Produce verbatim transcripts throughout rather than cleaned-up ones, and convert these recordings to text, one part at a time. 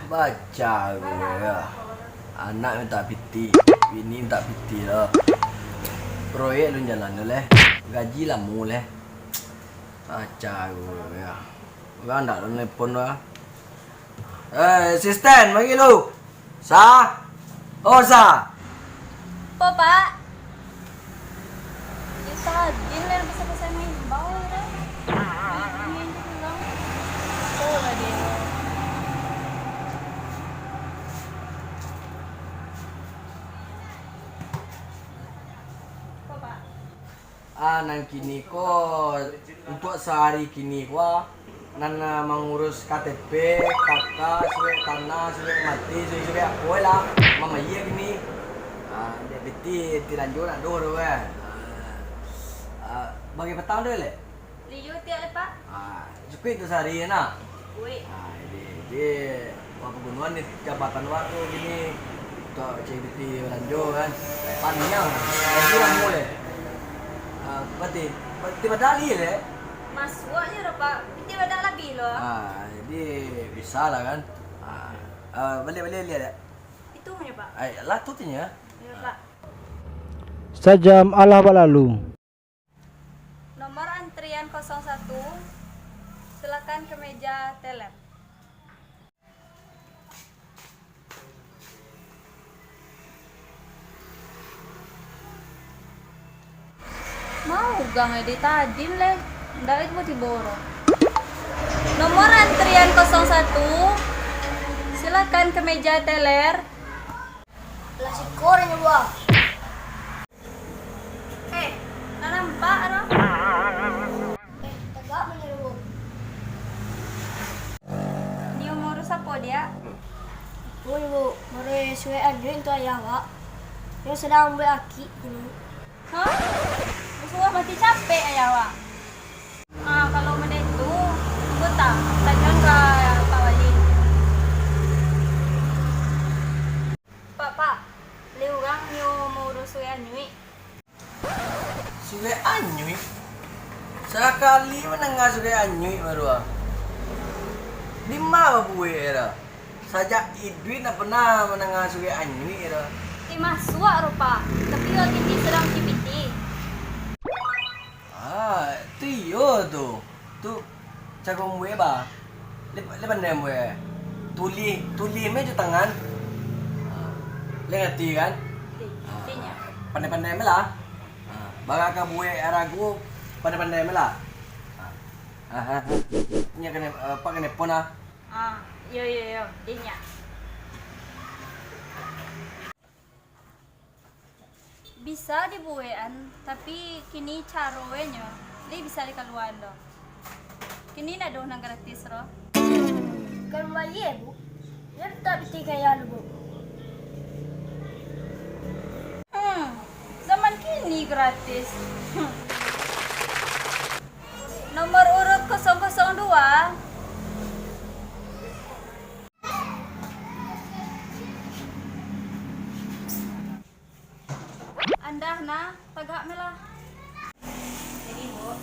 Baca gue ya. Anak minta piti, bini minta piti lah. Proyek lun jalan tu leh. Gaji lamo leh. Baca gue ya. Urang ndak lo nelpon lah. Eh, asisten, mari lu. Sa? Oh, Sa. Apo, Pak? Yo, tadi lah bisa-bisa main bau, kan? Main, main tu pulang. Oh, lah dia. Apo, Pak? Ah, nan kini ko, untuak sahari kini ko, ah, nan, ah, mangurus K T P, K K, surek tanah, surek mati, surek-surek apo lah, mamayia kini. Ah, dek piti, piti lanjo nak doh tu kan. Ah, ah, bagi patang tu lek? Liyo tiak lek, Pak? Ah, cukuik tu sahari nah. Cukuik. Ah, jadi, jadi, wak pagunoan ni, jabatan wak tu gini, untuak C B T balanjo kan. Paniang, jadi lamo leh. Ah, berarti, berarti badali leh. Masuaknyo dah, Pak. Piti badak labiah lo. Ah, jadi bisa lah kan. Ah, ah, baliak, baliak, baliak, dek. Itu nyo, Pak. Ai, lah tu tinyo. Yo, Pak. Sajam alah balalu. Nomor antrian kosong satu, silakan ke meja teller. Mau gang ede tadin leh, ndak itu tibo ro. Nomor antrian kosong satu, silakan ke meja teller. Lah siko nyo, Bang. Eh, ndak nampak doh. Eh, tagak manyeru. Nio maurus apo, Diak? Oi, Bu, maurus surek anyuik untuak ayah awak. Nio sadang mambuek aki kini. Hah? Basuo mati capek ayah awak. Ah, kalau model tu, tunggu ta, tanyoan ka Pak Wali. Pak, Pak, lai urang nio maurus surek anyuik. Surek anyuik? Sakali mandanga surek anyuik baru ah. Dima babuek dah. Sajak iduik ndak pernah mandanga surek anyuik dah. Ti masuak ro, Pak, tapi wak kini sadang C B T. Ah, tu iyo tu. Tu caro mambuek ba. Lai, lai pandai mambuek. Tulih, tulih meh jo tangan. Ah, lai ngarati kan? Ngarati, ngarati nyo. Ah, pandai-pandai meh lah. Ah, bara ka buek arago, pandai-pandai meh lah. Ah, ah, ah. Nyo kanai, eh, Pak kanai pon lah. Ah, iyo, iyo, iyo, deh nyo. Bisa dibuekan, tapi kini caro e nyo, lai bisa dikaluaan doh. Kini ndak doh nan gratis ro. Kan bayie, Bu. Iyo tak pitih gaya lu, Bu. Hmm, zaman kini gratis. Hmm. Nomor urut kosong kosong dua. Andah nah, tagak meh lah. Jadi, Bu.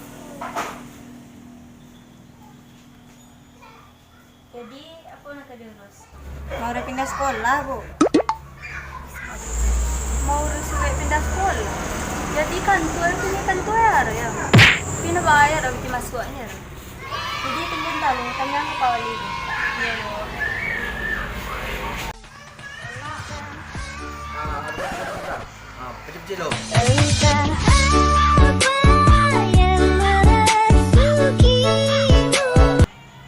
Jadi, apo nak ka diurus? Mau pindah sekolah, Bu. Mau urus surat pindah sekolah? Jadi kantua tu ni kantua aro ya. Pina bayar dah bikin masuknya. Jadi tunggu dulu, tanya ke Pak Wali. Iya, Bu. Ah, pecah-pecah lo.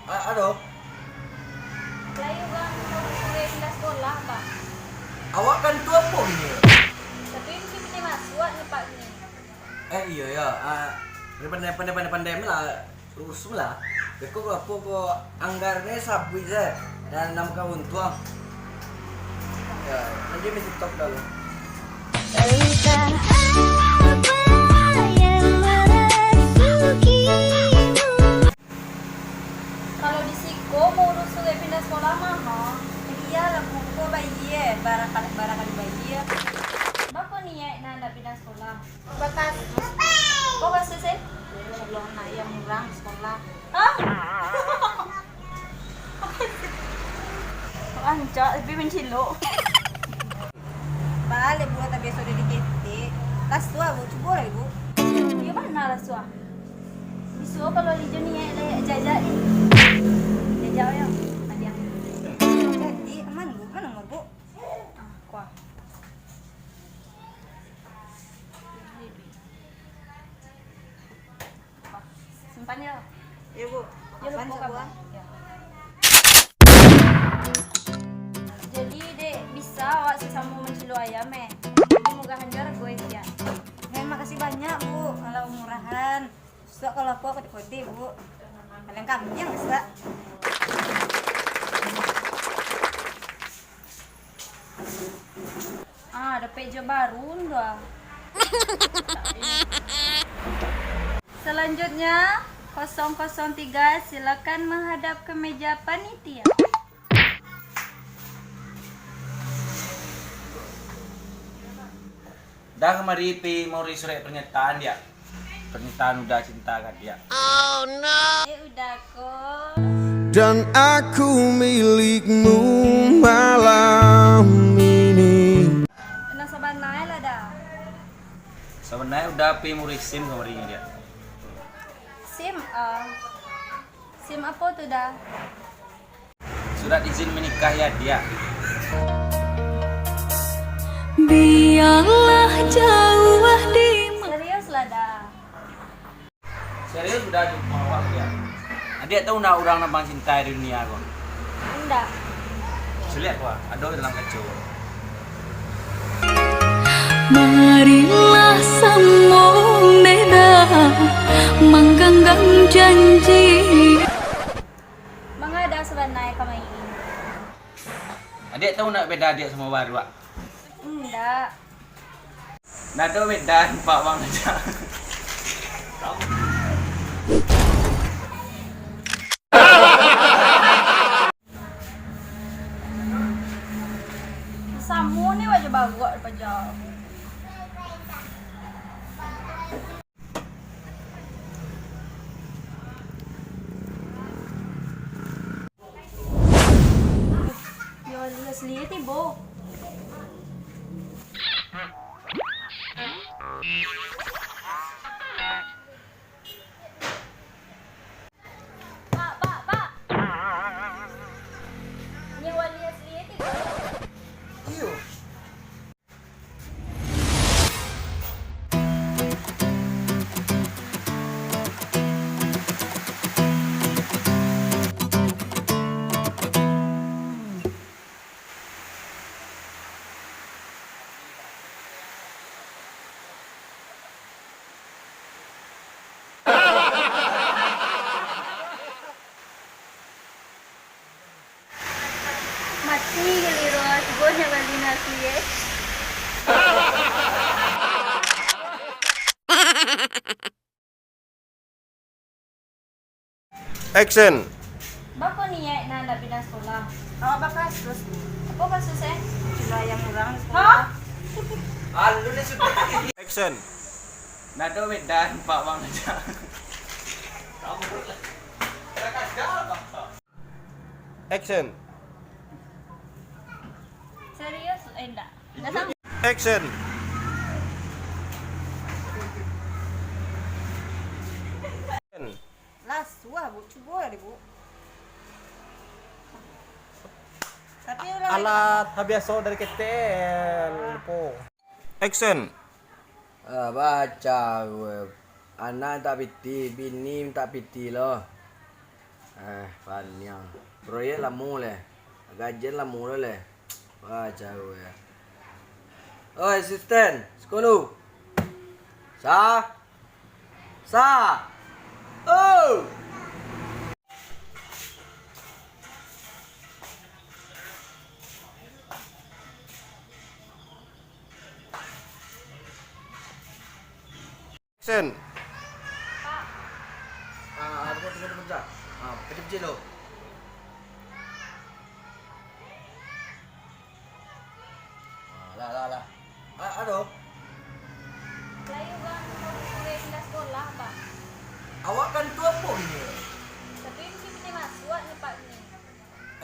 Ah, ado. Lai urang urang suruah pindah sekolah, Pak. Awak kan tu apo ni? Tapi mungkin pindah masuk ni, Pak, ni. Eh, iyo, yo. Ah, pandai, pandai, pandai, pandai lah. Rusuh lah. Beko apo ko anggarnyo sabuik se. Dan enam kawan tuang. Ya, lanjut misi top dulu. Kalau di siko mau urus surat pindah sekolah mah, ha? Iyolah, buko bayie, barang kali, barang kali bayie. Bako niat nak, nak pindah sekolah? Bakas. Kok bakas sih? Kalau nak yang murah sekolah. Hah? Ah, Mancilok. Baliak buah tabiaso dari ketek. Lasuah, Bu. Cubo lah, Bu. Iyo bana lasuah. Bisuak kalau Lijo niaik lai jajak ni. Jajak yo. Adiang. Jadi, aman, Bu. Mana nomor, Bu? Ah, kuah. Simpan yo. Iyo, Bu. Yo, lupo kan, Bu. Yo. Jadi, dek, bisa awak sasamo mancilok ayam, eh? Jadi, murahan jo hargo, eh, siap. Eh, makasih banyak, Bu. Alah, murahan. Suak kalau aku, aku kode-kode, Bu. Paling kami yang besar. Ah, dapek jo baru tu ah. Selanjutnya, kosong kosong tiga, silakan menghadap ke meja panitia. Dah kamari pi mauri surek pernyataan, Diak. Pernyataan Uda cinta ka Diak. Eh, Uda ko. Dan aku milikmu malam ini. Nan sabana lah, Da. Sabana Uda pi mauri sim kamari, Diak. Sim, ah. Sim apo tu, Da? Surat izin menikah ya, Diak. Biarlah jauh di ma- Serius lah, Da. Serius, Uda jumpa awak, Diak? Adiak tahu ndak urang nan paling cinta di dunia ko? Indak. Caliak ko, ado dalam kaco. Marilah samo beda mangganggam janji. Manga Da sabana ka main? Adiak tahu ndak beda adiak samo baruak? Indak. Ndak ado beda, nampak bang aja. Samo ni wajah baruak paja. Yo, Leslie tibo. Pak, Pak, Pak. Nyo wali asli e tibo. Iyo. Mati giliran, tibo nyo bali nasi, eh. Action. Bako niaik nan ndak pindah sekolah? Awak bakasus. Apo kasus, eh? Cuma yang urang di sekolah. Hah? Alu ni sudah. Action. Nado medan, Pak Bang aja. Action. Serius? Eh, ndak. Ndak sanggup. Action. Lah, suah, Bu. Cubo lah, Bu. Tapi ulang lagi. Alat, ha, biaso dari ketel, po. Action. Ah, baca gue. Anak tak piti, bini tak piti lo. Eh, paniang. Proyek lamo leh. Gajian lamo lo leh. Baca gue. Oi, asisten, sekolo. Sa? Sa? Oh! Action. Pak. Ah, ada buat tunggu sebentar. Ah, kecil-kecil tu. Ah, lah, lah, lah. Ah, aduh. Layu bang, kau suruh pindah sekolah, Bang. Awak kan tu apa gini? Tapi mungkin pindah masuk ni, Pak, ni.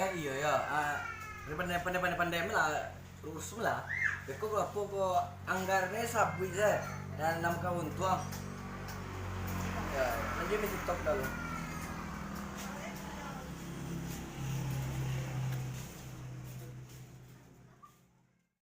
Eh, iya, ya. Ah, Pandai-pandai, pandai-pandai lah. Rusum lah. Beko barapo ko anggarnyo sabuik se. Dan enam ka untuang. Ya, lanjut di TikTok dulu.